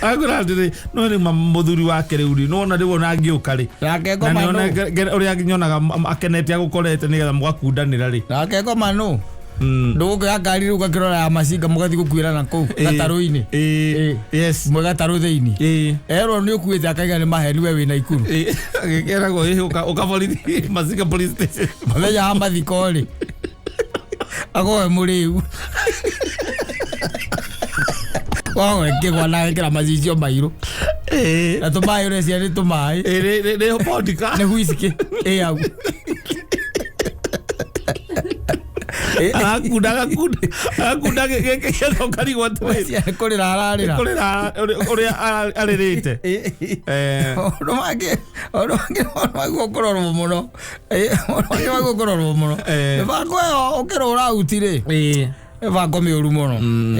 Agora atĩrĩ no rĩu mũthuri wake rĩu rĩ nĩwona rĩu ona angĩũka rĩ nake ngoma nũ ũrĩa nyonaga akenete agũkorete nĩgetha mũgakundanĩra rĩ nake ngoma nũ ndũgũkĩoya ngari rĩu ũgakĩrora ya Masinga mũgathiĩ gũkuĩra na kũu gatarũ-inĩ. Yes. Mwe gatarũ thĩinĩ. Erwo nĩ ũkuĩte akaiga nĩ maheni we wĩna Ikuru. Agĩkeragwo ũka borithi Masinga police station. Mũthenya wa mathiko rĩ agoe mũrĩu. Koguo ĩkĩgwa na ĩkĩra macicio mairũ na tũmaĩ ũrecia nĩ tũmaĩ. Nĩ vodka. Nĩ whisky ĩ hau. Agakunda agakunda agakunda gĩkĩ gĩothe ũkarigwo atĩrĩrĩ. Kũrĩra ararĩra. Kũrĩra ũrĩa arĩrĩte. Ũndũ wangĩ ũndũ wangĩ wagwo kũrorwo mũno, ũndũ wangĩ wagwo kũrorwo mũno, mĩbango ĩyo ũkĩrũra auti rĩ, mĩbango mĩũru mũno.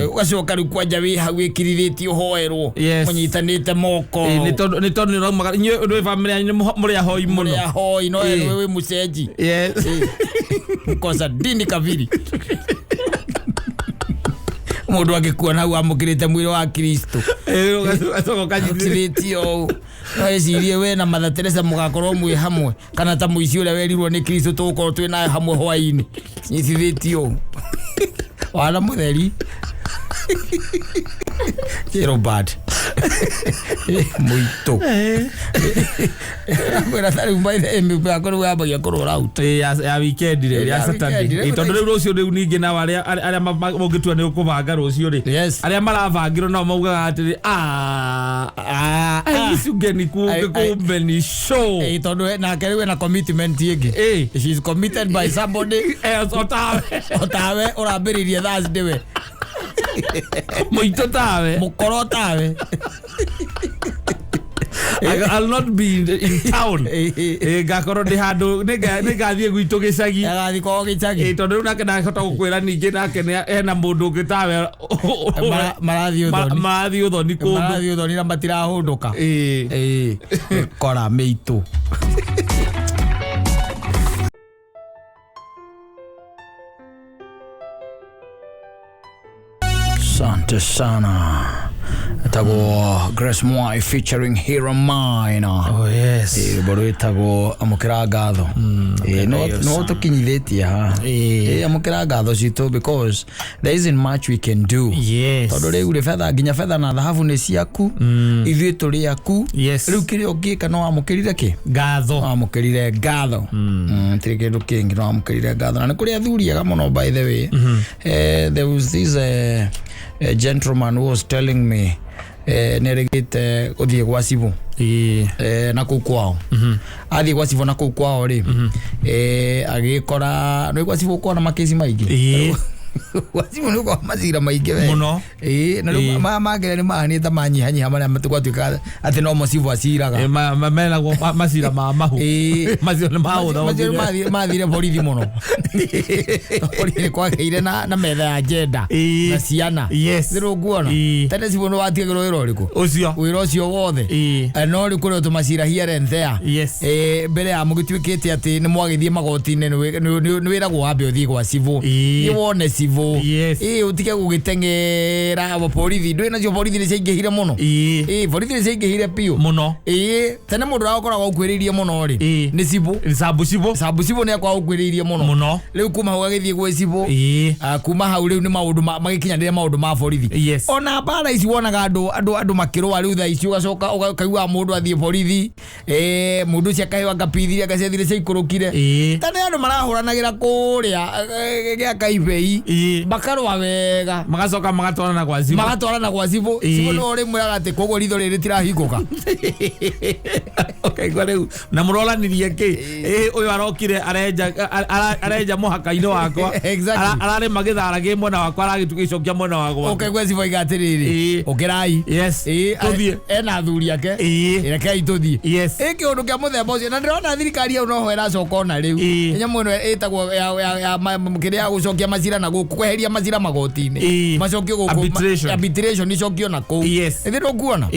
Ũgacoka rĩu kwanja wĩ hau wĩkirirĩtie ũhoerwo, mũnyitanĩte moko. Nĩ tondũ nĩ tondũ nĩ ũraumaga inyuĩ ũndũ family yanyu nĩ mũrĩ ahoi mũno. Mũrĩ ahoi no wĩ mũcenji. Mkosa dini kabiri mũndũ angĩkuona hau amũkĩrĩte mwĩrĩ wa Kristo. Ũgacoka ũkanyitĩrĩtio ũũ no ecirie we na Mother Teresa mũgakorwo mwĩ hamwe, kana ta mũici ũrĩa werirwo nĩ Kristo tũgũkorwo twĩ nawe hamwe hwaĩ-inĩ, nyitithĩtio ũũ wana mũtheri Robert mũitũ kwĩra tarĩu mĩbango rĩu yambagia kũrũra out. Ya weekend rĩ, ya Saturday, tondũ rĩu rũciũ rĩu ningĩ nao arĩa arĩa mũngĩtua nĩ ũkũbanga rũciũ rĩ, arĩa marabangirwo nao maugaga atĩrĩ, icungeni kumbe ni show. Tondũ nake rĩu ena commitment ĩngĩ. She is committed by somebody else otawe. Otawe ũrambĩrĩirie Thursday we. Mũitũ tawe. Mũkoro tawe. I'll not be in town. Ngakorwo ndĩ handũ nĩngathiĩ gwitũ gĩcagi. Agathiĩ kwao gĩcagi. Tondũ rĩu nake ndahota gũkwĩra ningĩ nake ena mũndũ ũngĩ tawe. Marathiĩ ũthoni. Marathiĩ ũthoni kũndũ. Marathiĩ ũthoni na matirahũndũka. Kora mĩitũ. Asante sana. Etagwo Grace Mwai featuring Hero Minor. Oh yes. Rwĩmbo rwĩtagwo Amũkĩra Ngatho. No tũkinyithĩtie haha. Amũkĩra ngatho citũ because there isn't much we can do. Yes. Tondũ rĩu rĩ betha nginya betha na thahabu nĩ ciaku. Ithuĩ tũrĩ aku. Yes. Rĩu kĩrĩa ũngĩka no wamũkĩrire kĩ? Ngatho. Wamũkĩrire ngatho. Tirĩ kĩndũ kĩngĩ, no wamũkĩrire ngatho. Na nĩ kũrĩ athuri ega mũno by the way. There was this a gentleman who was telling me nĩerĩgĩte gũthiĩ gwa cibũ na kũu kwao. Athiĩ gwa cibũ na kũu kwao rĩ, agĩkora nĩ gwa cibũ ũkoragwo na makĩci maingĩ. Gwa cibũ nĩ ũkoragwo macira maingĩ we. Mũno. Na rĩu maya mangĩ nĩ mahanĩte manyihanyiha marĩa gwatuĩka atĩ no mo cibũ aciraga. Menagwo macira ma mahu. Macio nĩ mahũthagwo. Macio mathire borithi mũno. Borithi nĩ kwagĩire na metha ya agenda na ciana. Yes. Nĩ ũkuona. Tene cibũ nĩ watigagĩrwo wĩra ũrĩkũ? Ũcio. Wĩra ũcio wothe. No rĩu kũrĩ tũmacira here and there. Yes. Mbere ya mũgĩtuĩkĩte atĩ nĩ mwagĩthiĩ magoti-inĩ nĩ wĩragwo wambe ũthiĩ gwa cibũ. Thiĩ wone cibũ. Yes. Ũtige gũgĩteng'era borithi. Ndũĩ nacio borithi nĩ ciaingĩhire mũno. Borithi nĩ ciaingĩhire biũ. Mũno. Tene mũndũ ũrĩa ũkoragwo ũkuhĩrĩirie mũno rĩ, nĩ cibũ. Sabu cibũ. Sabu cibũ nĩ akoragwo ũkuhĩrĩirie mũno. Mũno. Rĩu kuma hau agĩthiĩ gwĩ cibũ. Kuma hau rĩu nĩ maũndũ magĩkinyanĩre maũndũ ma borithi. Yes. Ona mbara ici wonaga andũ makĩrũa rĩu thaa ici ũgacoka ũkaigua mũndũ athiĩ borithi. Mũndũ ũcio akaheo akapithi akaciathire ciaikũrũkire. Ta nĩ andũ marahũranagĩra kũrĩa gĩa Kaibei. Makarũa wega. Magacoka magatwarana gwa cibũ. Magatwarana gwa cibũ. Cibũ nĩwe ũrĩmwĩraga atĩ koguo ritho rĩrĩ rĩtirahingũka. Ũkaigua rĩu na mũroranirie kĩ? Ũyũ arokire arenja mũhaka-inĩ wakwa. Exactly. Ararĩma gĩthara gĩ mwena wakwa aragĩcokia mwena wakwa. Ũkaigua cibũ aiga atĩrĩrĩ, ũkĩrai. Yes. Tũthiĩ. Ena athuri ake. Rekei tũthiĩ. Yes. Kĩũndũ kĩa mũthemba ũcio na ndĩrona thirikari ĩyo noho ĩracoka ona rĩu. Nyamũ ĩno ĩtagwo ya kĩrĩa ya gũcokia macira na gũkũ kweheria macira magoti-inĩ. Macokio gũkũ. Arbitration. Arbitration icokio na kũu. Yes. Ĩthĩ ndũkuona?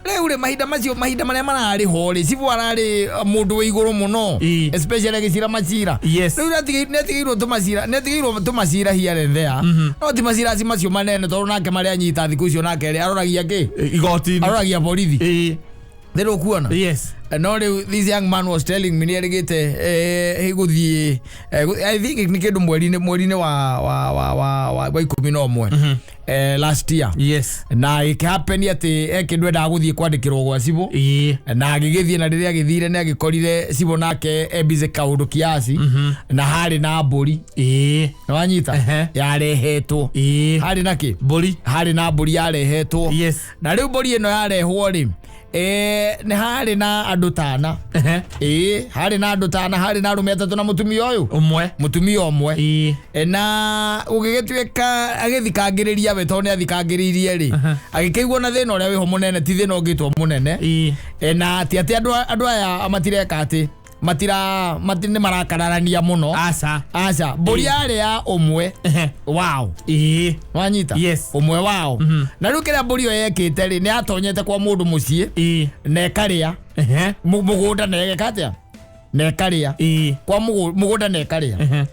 Rĩu rĩ mahinda macio mahinda marĩa mararĩ ho rĩ cibũ ararĩ mũndũ wĩ igũrũ mũno. Especially agĩcira macira. Yes. Rĩu nĩatigĩirwo tũmacira, nĩatigĩirwo tũmacira here and there. No ti macira macio manene tondũ nake marĩa anyita thikũ icio nake rĩ aroragia kĩ? Igoti-inĩ. Aroragia borithi. Nĩ ũkuona. Yes. No rĩu this young man was telling me nĩ erĩgĩte gũthiĩ, I think nĩ kĩndũ mweri-inĩ wa 11 last year. Yes. Na ĩkĩhappen atĩ he kĩndũ endaga gũthiĩ kwandĩkĩrwo gwa cibũ. Na agĩgĩthiĩ, na rĩrĩa agĩthire nĩ agĩkorire cibũ nake e busy kaũndũ kiasi, na harĩ na mbũri. Nĩwanyita? Yarehetwo. Harĩ na kĩ? Mbũri. Harĩ na mbũri yarehetwo. Yes. Na rĩu mbũri ĩno yarehwo rĩ, nĩ harĩ na andũ tana. Ĩĩ, harĩ na andũ tana, harĩ na arũme atatũ na mũtumia ũyũ. Ũmwe. Mũtumia ũmwe. Na ũgĩgĩtuĩka agĩthikangĩrĩria we, tondũ nĩ athikangĩrĩirie rĩ, agĩkĩigua na thĩna ũrĩa wĩho mũnene ti thĩna ũngĩtwo mũnene. Na ti atĩ andũ aya matireka atĩ matira nĩ marakararania mũno. Aca. Aca, mbũri yarĩ ya ũmwe wao. Wanyita? Yes. Ũmwe wao. Na rĩu kĩrĩa mbũri ĩyo yekĩte rĩ, nĩ yatonyete kwa mũndũ mũciĩ na ĩkarĩa mũgũnda, na ĩgeka atĩa, na ĩkarĩa kwa mũgũnda na ĩkarĩa.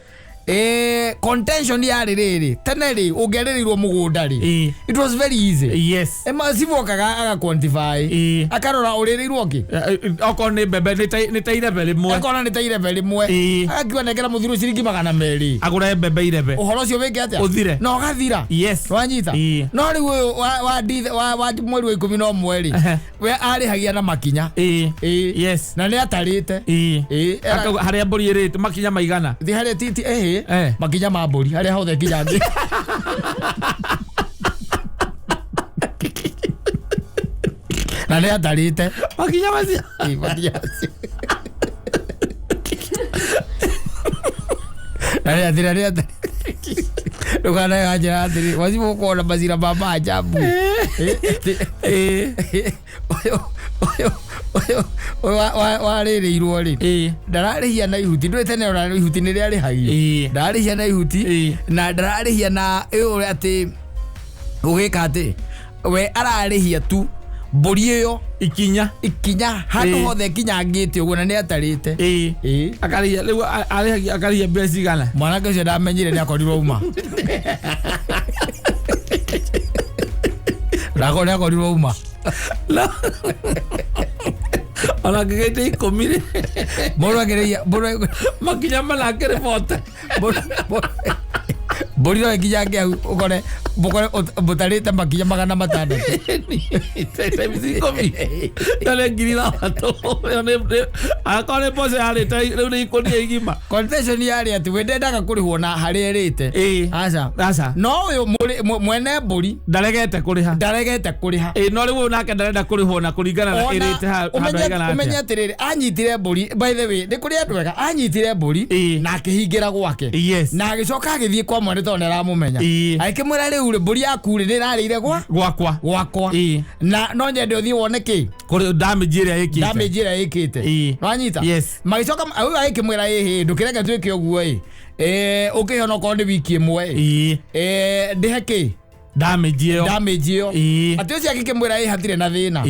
Contention yarĩ rĩrĩ, tene rĩ, ũngĩarĩrĩirwo mũgũnda rĩ, it was very easy. Yes. Cibũ okaga aga quantify, akarora ũrĩrĩirwo kĩ. Okorwo nĩ mbembe nĩ ta irebe rĩmwe. Akona nĩ ta irebe rĩmwe. Agakiuga nengera mũthuri ciringi 200. Agũre mbembe irebe. Ũhoro ũcio wĩke atĩa? Ũthire. Na ũgathira. Yes. Wanyita? No rĩu ũyũ wa mweri wa 11 rĩ, we arĩhagia na makinya. Yes. Na nĩ atarĩte. Akauga harĩa mbũri ĩrĩte makinya maigana. Thi harĩa ti ehe makinya ma mbũri harĩa hothe kinya thĩ. Na nĩ atarĩte makinya macio. Makinya macio. Na nĩ atĩrĩ, nĩ atarĩte. Ndũkanae wanjĩra atĩrĩ, wacibũ ũkona macira ma maajabu. Ũyũ warĩrĩirwo rĩ, ndararĩhia na ihuti. Ndũĩ tene ona ihuti nĩ rĩarĩhagio. Ndararĩhia na ihuti, na ndararĩhia na ĩyo atĩ ũgĩka atĩ we ararĩhia tu mbũri ĩyo ikinya ikinya handũ hothe ikinyangĩte ũguo, na nĩ atarĩte. Akarĩhia rĩu, arĩhagia akarĩhia mbeca cigana? Mwanake ũcio ndamenyire nĩ akorirwo uma. Nako nĩ akorirwo uma. Ona ngĩgĩte 10 rĩ. Mũndũ akĩrĩhia makinya mana akĩrĩ bote. Mbũri no ĩkinyange hau ũkore mũtarĩte makinya 600. Times 10. Ĩyo nĩ 6000. Akorwo nĩ mboco yarĩte rĩu nĩ ikũnia igima. Confession yarĩ atĩ we ndendaga kũrĩhwo na harĩa ĩrĩte. Aca. Aca. No ũyũ mwene mbũri ndaregete kũrĩha. Ndaregete kũrĩha. No rĩu ũyũ nake ndarenda kũrĩhwo na kũringana na ĩrĩte handũ haigana atĩa. Ũmenye atĩrĩrĩ, anyitire mbũri, by the way, nĩ kũrĩ andũ ega, anyitire mbũri na akĩhingĩra gwake. Na agĩcoka agĩthiĩ kwa mwene tondũ nĩ aramũmenya. Agĩkĩmwĩra rĩu rĩ, mbũri yaku rĩ, nĩ ĩrarĩire gwakwa. Gwakwa. Na no nyende ũthiĩ wone kĩ? Kũrĩ damage ĩrĩa ĩkĩte. Damage ĩrĩa ĩkĩte. Wanyita? Yes. Magĩcoka ũyũ agĩkĩmwĩra ĩhĩ, ndũkĩreke twĩke ũguo ĩ. Ũkĩheo okorwo nĩ wiki ĩmwe ĩ. Ndĩhe kĩ? Damage ĩyo. Damage ĩyo. Atĩ ũcio agĩkĩmwĩra ĩ hatirĩ na thĩna.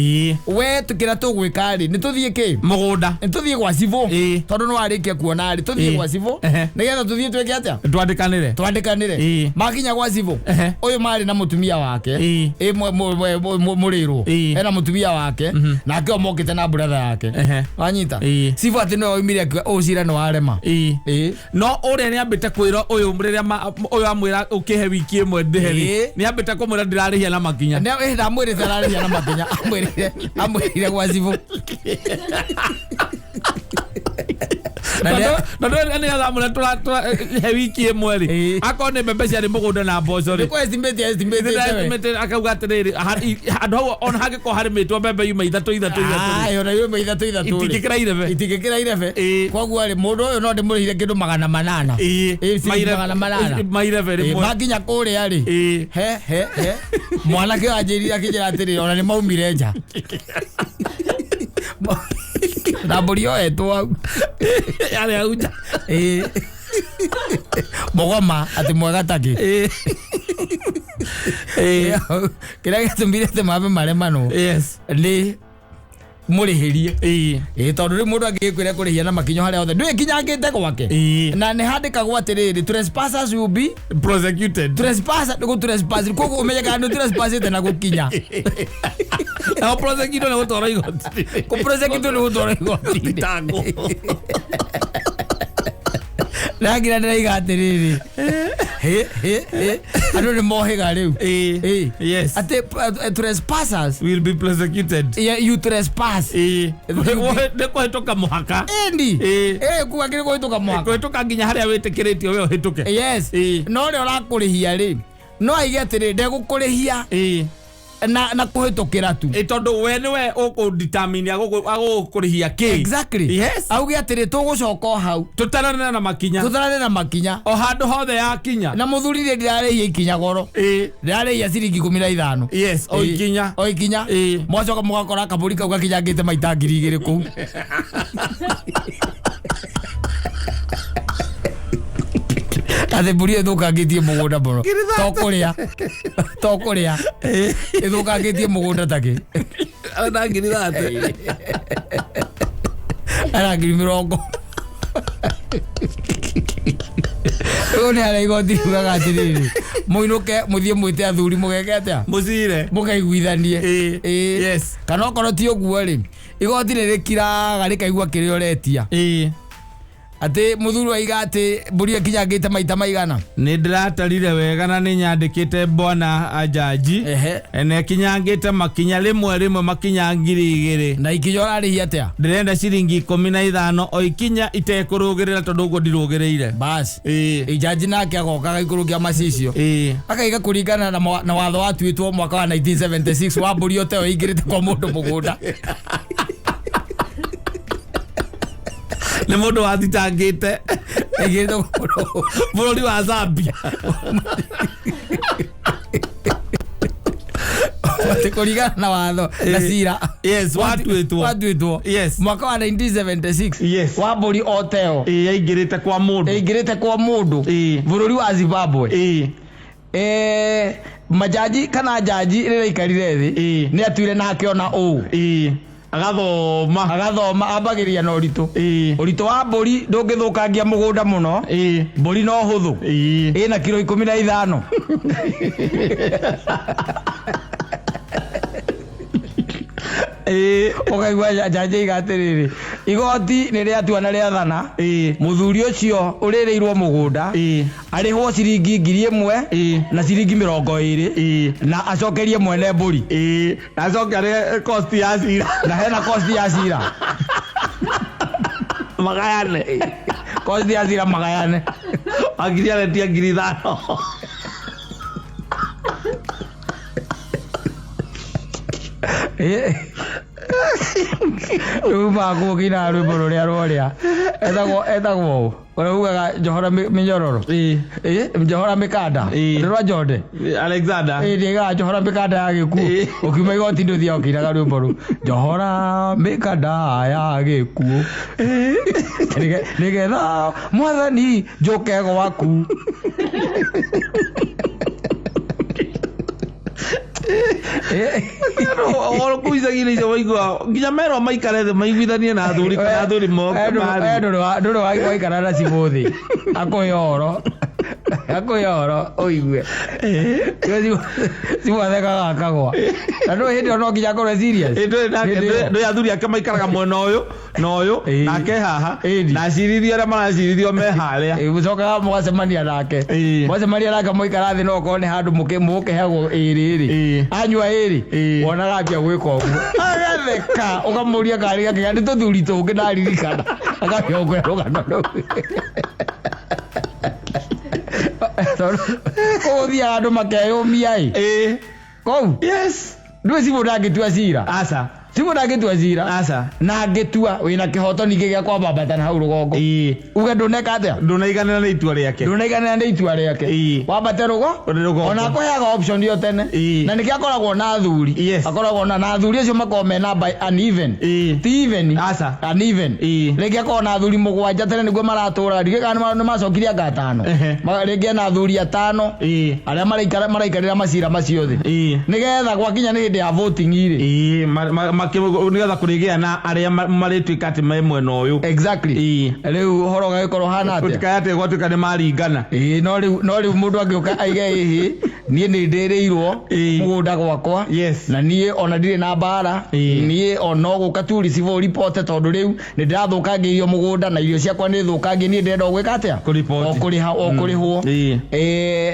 We kĩrĩa tũgwĩka rĩ, nĩ tũthiĩ kĩ? Mũgũnda. Nĩ tũthiĩ gwa cibũ. Tondũ nĩ warĩkia kuona rĩ, tũthiĩ gwa cibũ. Nĩgetha tũthiĩ twĩke atĩa? Twandĩkanĩre. Twandĩkanĩre. Makinya gwa cibũ. Ũyũ marĩ na mũtumia wake. Mũrĩrwo. Ena mũtumia wake. Nake o mokĩte na brother yake. Wanyita? Cibũ atĩ nĩwe waumire akiuga ũyũ cira nĩ warema. No ũrĩa nĩ ambĩte kwĩra ũyũ rĩrĩa ũyũ amwĩra ũkĩhe wiki ĩmwe ndĩhe rĩ. Nĩ ambĩte kũmwĩra ndĩrarĩhia na makinya. Nĩ ndamwĩrĩte ararĩhia na makinya. Amwĩrire gwa cibũ. Na nĩ athamũra he wiki ĩmwe rĩ. Akorwo nĩ mbembe ciarĩ mũgũnda na mboco rĩ. Nĩ estimate. Akauga atĩrĩrĩ, handũ hau ona hangĩkorwo harĩmĩtwo mbembe yuma ithatũ ithatũ ithatũ. Ona yuma ithatũ ithatũ rĩ. Itingĩkĩra irebe. Itingĩkĩra irebe. Koguo rĩ, mũndũ ũyũ no ndĩmũrĩhire kĩndũ 800. 800. Mairebe rĩmwe. Makinya kũrĩa rĩ. He. Mwanake ũyũ anjĩrire akĩnjĩra atĩrĩrĩ, ona nĩ maumire nja. Na mbũri yoetwo hau. Yarĩ hau nja. Mũgoma atĩ mwega takĩ. Kĩrĩa gĩatũmire atĩ mambe maremanwo. Yes. Nĩ mũrĩhĩrie. Tondũ rĩu mũndũ angĩgĩkwĩra kũrĩhia na makinyo harĩa hothe ndũĩ kinyangĩte gwake. Na nĩ handĩkagwo atĩrĩrĩ, trespassers will be prosecuted. Trespasser nĩ gũ trespass. Koguo ũmenye kana nĩ trespassĩte na gũkinya. Na prosecute nĩ gũtwarwo igoti. Kũ prosecute nĩ gũtwarwo igoti. Thitango. Ndĩragira ndĩraiga atĩrĩrĩ, hĩ hĩ hĩ, andũ nĩ mohĩga rĩu. Ĩĩ. Ĩĩ. Yes. Atĩ trespassers. Will be prosecuted. Yeah, you trespass. Ĩĩ. Nĩ kũhĩtũka mũhaka. Ĩni. Ĩĩ. Ĩĩ, kuga kĩrĩ kũhĩtũka mũhaka. Kũhĩtũka nginya harĩa wĩtĩkĩrĩtio we ũhĩtũke. Yes. Ĩĩ. No ũrĩa ũrakũrĩhia rĩ, no aige atĩrĩ, ndegũkũrĩhia Ĩĩ. na kũhĩtũkĩra tu. Ĩ tondũ we nĩwe ũkũdetermine agũkũrĩhia kĩ. Exactly. Yes. Auge atĩrĩ, tũgũcoka o hau. Tũtarane na makinya. Tũtarane na makinya. O handũ hothe yakinya. Na mũthuri rĩ, ndirarĩhia ikinya goro. Ĩĩ. Ndirarĩhia ciringi 15. Yes, o Ĩĩ. ikinya. O ikinya. Ĩĩ. Mwacoka mũgakora kabũri kau gakinyangĩte maita 2000 kũu. Atĩ mbũri ĩyo ĩthũkangĩtie mũgũnda mũno. To kũrĩa. To kũrĩa. Ĩthũkangĩtie mũgũnda takĩ. Ona 30. Ara 20,000. Rĩu nĩ harĩa igoti riugaga atĩrĩrĩ, mũinũke mũthiĩ mwĩte athuri mũgeke atĩa? Mũcire. Mũkaiguithanie. Ĩĩ. Ĩĩ. Yes. Kana okorwo ti ũguo rĩ, igoti nĩ rĩkiraga rĩkaigua kĩrĩa ũretia. Ĩĩ. Atĩ mũthuri aiga atĩ mbũri ĩkinyangĩte maita maigana. Nĩ ndĩratarire wega na nĩ nyandĩkĩte bwana ajaji. Ehe. Na ĩkinyangĩte makinya rĩmwe rĩmwe makinya 2000. Na ikinya ũrarĩhia atĩa? Ndĩrenda ciringi 15 o ikinya itekũrũgĩrĩra tondũ ũguo ndirũgĩrĩire. Bas. Ĩĩ. Ijaji nake agoka agaikũrũkia macicio. Ĩĩ. Akaiga kũringana na watho watuĩtwo mwaka wa 1976 wa mbũri oteo ĩingĩrĩte kwa mũndũ mũgũnda. Nĩ mũndũ wathitangĩte. Ĩingĩrĩte kwa mũndũ. Bũrũri wa Zambia. Atĩ kũringana na watho na cira. Yes, watuĩtwo. Watuĩtwo. Yes. Mwaka wa 1976. Yes. Wa mbũri oteo. Ĩĩ, yaingĩrĩte kwa mũndũ. Ĩingĩrĩte kwa mũndũ. Ĩĩ. Bũrũri wa Zimbabwe. Ĩĩ. Majaji kana jaji rĩrĩa aikarire thĩ Ĩĩ. nĩ atuire na akĩona ũũ. Ĩĩ. Agathoma. Agathoma ambagĩrĩria na ũritũ. Ĩĩ. Ũritũ wa mbũri ndũngĩthũkangia mũgũnda mũno. Ĩĩ. Mbũri no hũthũ. Ĩĩ. Ĩna kiro 15. Ĩĩ. Ũkaigua jaji aiga atĩrĩrĩ, igoti nĩ rĩatua na rĩathana. Ĩĩ. Mũthuri ũcio ũrĩrĩirwo mũgũnda. Ĩĩ. Arĩhwo ciringi 1000 Ĩĩ. na ciringi 20. Ĩĩ. Na acokerie mwene mbũri. Ĩĩ. Na acoke arĩhe cost ya cira. Na hena cost ya cira. Magayane. Cost ya cira magayane. Wakiri aretia 5000. Ĩĩ. Rĩu makũkina rwĩmbo rũrĩa rworĩa. Etagwo ũ? Ũrĩa ugaga njohora mĩnyororo. Ĩĩ. Ĩĩ, njohora mĩkanda. Ĩĩ. Nĩ rwa Jonde. Alexander. Ĩĩ, ndiaigaga njohora mĩkanda ya gĩkuũ. Ĩĩ. Ũkiuma igoti ndũthiaga ũkĩinaga rwĩmbo rũu. Njohora mĩkanda ya gĩkuũ. Nĩgetha mwathani njũke gwaku. Oro kũu icagi-inĩ icio waigua nginya merwo maikare thĩ maiguithanie na athuri kana athuri moke marie. Ndũrĩ waikara na cibũ thĩ akũhe ũhoro. Akũhe ũhoro ũigue. Cibũ athekaga akagwa. Na ndũĩ hĩndĩ ĩyo no nginya akorwo serious. Ĩ, ndũĩ nake, Hĩndĩ ĩyo. ndũĩ athuri ake maikaraga mwena ũyũ na ũyũ Ĩĩ. nake haha Ĩĩ. na acirithio arĩa maracirithio me harĩa. Ĩĩ, mũcokaga mũgacemania nake. Ĩĩ. Mwacemania nake mũikara thĩ no okorwo nĩ handũ mũkĩheagwo ĩrĩ rĩ. Ĩĩ. Anyua ĩrĩ. Ĩĩ. Wonaga ambia gwĩka ũguo. Agatheka ũkamũria karĩ gake nĩ tũthuri tũngĩ ndaririkana. Akambia gũkwĩra rũgano rũu. Tondũ kũu ũthiaga andũ makeyũmia ĩ. Ĩĩ. Kũu. Yes. Ndũĩ cibũ ndangĩtua cira. Aca. Cibũ ndangĩtua cira. Aca. Na angĩtua wĩna kĩhoto ningĩ gĩa kwambambata na hau rũgongo. Ĩĩ. Uge ndũneka atĩa? Ndũnaiganĩra nĩ itua rĩake. Ndũnaiganĩra nĩ itua rĩake. Ĩĩ. Wambate rũgo? Rũgongo. Ona akũheaga option ĩyo tene. Ĩĩ. Na nĩkĩo akoragwo na athuri. Yes. Akoragwo na athuri acio makoragwo mena by uneven. Ĩĩ. Ti even. Aca. Uneven. Ĩĩ. Rĩngĩ akoragwo na athuri 7 tene nĩguo maratũra. Ndigĩ kana nĩ macokirie anga 5. Ehe. Rĩngĩ ena athuri 5. Ĩĩ. Arĩa maraikarĩra macira macio thĩ. Ĩĩ. Nĩgetha gwakinya nĩ hĩndĩ ya voting rĩ. Ĩĩ, nĩgetha kũrĩgĩa na arĩa marĩtuĩka atĩ me mwena ũyũ. Exactly. Ĩĩ. Rĩu ũhoro ũgagĩkorwo ũhana atĩa? Gũtikae atĩ gwatuĩka nĩ maringana. Ĩĩ, no rĩu mũndũ angĩũka aige ĩhĩ, Niĩ nĩ ndĩrĩirwo mũgũnda gwakwa. Na niĩ ona ndirĩ na mbara. Niĩ ona gũka tu receive report, tondũ rĩu nĩ ndĩrathũkangĩirio mũgũnda na irio ciakwa nĩ thũkangie. Niĩ ndĩrenda o gwĩka atĩa? Kũripoti. O kũrĩha, o kũrĩhwo.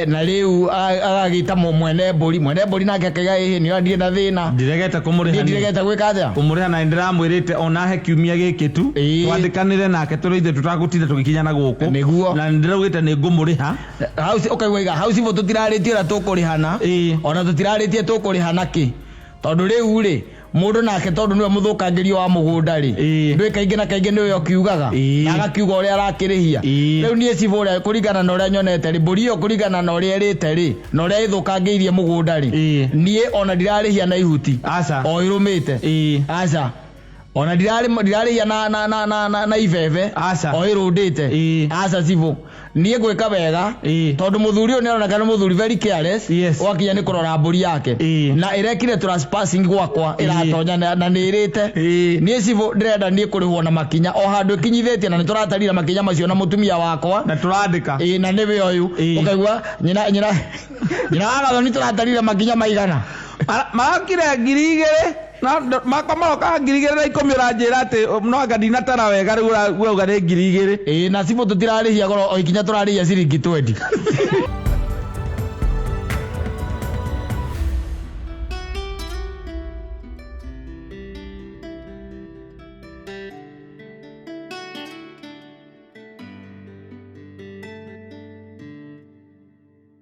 Na rĩu agagĩta mwene mbũri, mwene mbũri nake akaiga ĩhĩ, nĩ ndirĩ na thĩna. Ndiregete kũmũrĩha. Niĩ ndiregete gwĩka atĩa? Kũmũrĩha, na nĩndĩramwĩrĩte ona he kiumia gĩkĩ tu twandĩkanĩre nake tũrĩ ithuĩ tũtagũtinda tũgĩkinya na gũkũ. Na nĩndĩraugĩte nĩ ngũmũrĩha. Hau ũkaigua iga hau cibũ tũtirarĩtie ũrĩa tũkũrĩhana. Ona tũtirarĩtie tũkũrĩhana kĩ, tondũ rĩu rĩ, mũndũ nake tondũ nĩwe mũthũkangĩrio wa mũgũnda rĩ, ndũĩ kaingĩ na kaingĩ nĩwe ũkiugaga na agakiuga ũrĩa arakĩrĩhia. Rĩu niĩ cibũ, ũrĩa kũringana na ũrĩa nyonete rĩ, mbũri ĩyo kũringana na ũrĩa ĩrĩte rĩ, na ũrĩa ĩthũkangĩirie mũgũnda rĩ, niĩ ona ndirarĩhia na ihuti. Aca. O ĩrũmĩte. Aca, ona ndirarĩhia na ibebe. Aca. O ĩrũndĩte. Aca cibũ, niĩ ngwĩka wega tondũ mũthuri ũyũ nĩ aroneka nĩ mũthuri very careless. Wakinya nĩ kũrora mbũri yake na ĩrekire trespassing gwakwa, ĩratonya na nĩ ĩrĩte. Niĩ cibũ ndĩrenda niĩ kũrĩhwo na makinya o handũ ĩkinyithĩtie, na nĩ tũratarire makinya macio na mũtumia wakwa. Na tũrandĩka. Ĩĩ, na nĩwe ũyũ. Ũkaigua nyina wa Gathoni, tũratarire makinya maigana? Marakire 2000 na makwa marokaga 2010, ũranjĩra atĩ no anga ndinatara wega, rĩu ũrauga nĩ 2000. Ĩĩ, na cibũ tũtirarĩhia goro, o ikinya tũrarĩhia ciringi 20.